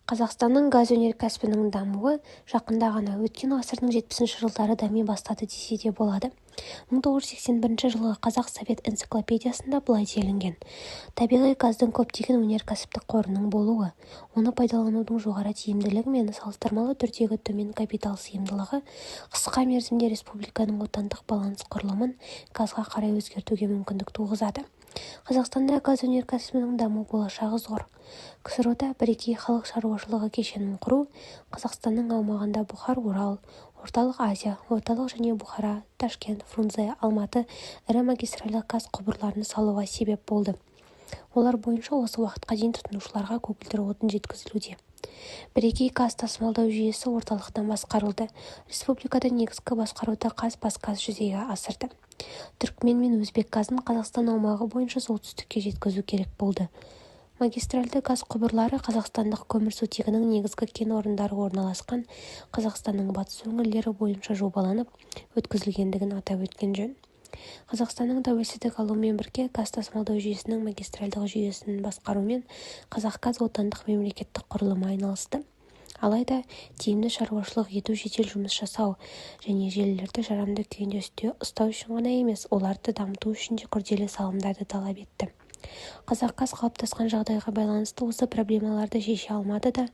Қазақстанның газ өнеркәсібінің дамуы жақында ғана, өткен ғасырдың 70-ші жылдары дами бастады десе де болады. 1981 жылғы Қазақ совет энциклопедиясында былай делінген: Табиғи газдың көптеген өнеркәсіптік қорының болуы, оны пайдаланудың жоғары тиімділігі мен салыстырмалы түрдегі төмен капитал сыйымдылығы қысқа мерзімде республиканың отандық баланс құрылымын газға қарай өзгертуге мүмкіндік туғызады. Қазақстанда газ өнеркәсібінің даму болашағы зор. КСРО-да бірегей халық шаруашылығы кешенін құру Қазақстанның аумағында Бұхар-Орал, Орталық Азия, Орталық және Бұхара, Ташкент, Фрунзе, Алматы ірі магистральдық газ құбырларын салуға себеп болды, олар бойынша осы уақытқа дейін тұтынушыларға көгілдір отын жеткізілуде. Бірегей газ тасымалдау жүйесі орталықтан басқарылды. Республикада негізгі басқаруды Қазбасгаз жүзеге асырды. Түрікмен мен өзбек газын Қазақстан аумағы бойынша солтүстікке жеткізу керек болды. Магистральді газ құбырлары қазақстандық көмірсутегінің негізгі кен орындары орналасқан Қазақстанның батыс өңірлері бойынша жобаланып, өткізілгендігін атап өткен жөн. Қазақстанның тәуелсіздік алуымен бірге газ тасымалдау жүйесінің магистральдық жүйесін басқарумен «Қазақгаз» отандық мемлекеттік құрылымы айналысты. Алайда тиімді шаруашылық ету жедел жұмыс жасау және желілерді жарамды күйінде ұстау үшін ғана емес, оларды дамыту үшін де күрделі салымдарды талап етті. Қазақгаз қалыптасқан жағдайға байланысты осы проблемаларды шеше алмады да,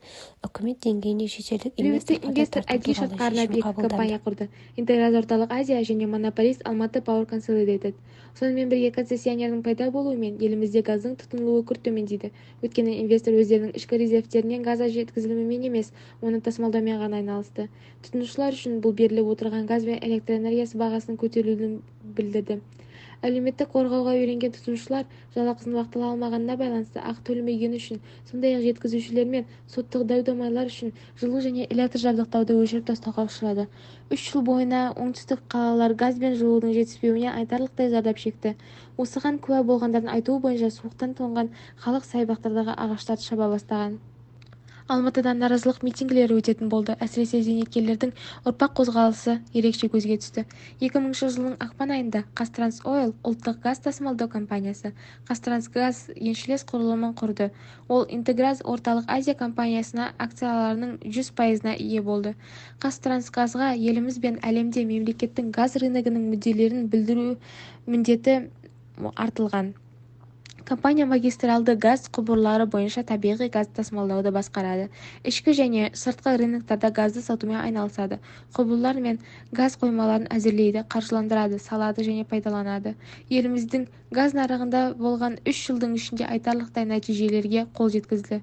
үкімет деңгейінде шетелдік Әлеуетті инвесторларды инвестор тарту Әділ туралы шатқарына шешім екі қабылданды. компания құрды: Интеграз Орталық Азия және монополист Алматы Пауэр Консолидейтед. Сонымен бірге концессионердің пайда болуымен елімізде газдың тұтынылуы күрт төмендейді, өйткені инвестор өздерінің ішкі резервтерінен газ жеткізілімімен емес, оны тасымалдаумен ғана айналысты. Тұтынушылар үшін бұл беріліп отырған газ бен электр энергиясы бағасының көтерілуін білдірді. Әлеуметтік қорғауға үйренген тұтынушылар жалақысын уақтылы алмағанына байланысты ақы төлемегені үшін, сондай-ақ жеткізушілермен соттық дау-дамайлар үшін жылу және электр жабдықтауды өшіріп тастауға ұшырады. 3 жыл бойына оңтүстік қалалар газ бен жылудың жетіспеуінен айтарлықтай зардап шекті. Осыған куә болғандардың айтуы бойынша, суықтан тоңған халық саябақтардағы ағаштарды шаба бастаған. Алматыда наразылық митингілері өтетін болды. Әсіресе зейнеткерлердің Ұрпақ қозғалысы ерекше көзге түсті. 2000 жылдың ақпан айында ҚазТрансОйл ұлттық газ тасымалдау компаниясы ҚазТрансГаз еншілес құрылымын құрды. Ол Интеграз Орталық Азия компаниясына акцияларының 100 пайызына ие болды. ҚазТрансГазға еліміз бен әлемде мемлекеттің газ рыногының мүдделерін білдіру міндеті артылған. Компания магистралды газ құбырлары бойынша табиғи газды тасымалдауды басқарады, ішкі және сыртқы рыноктарда газды сатумен айналысады, құбырлар мен газ қоймаларын әзірлейді, қаржыландырады, салады және пайдаланады. Еліміздің газ нарығында болған 3 жылдың ішінде айтарлықтай нәтижелерге қол жеткізді.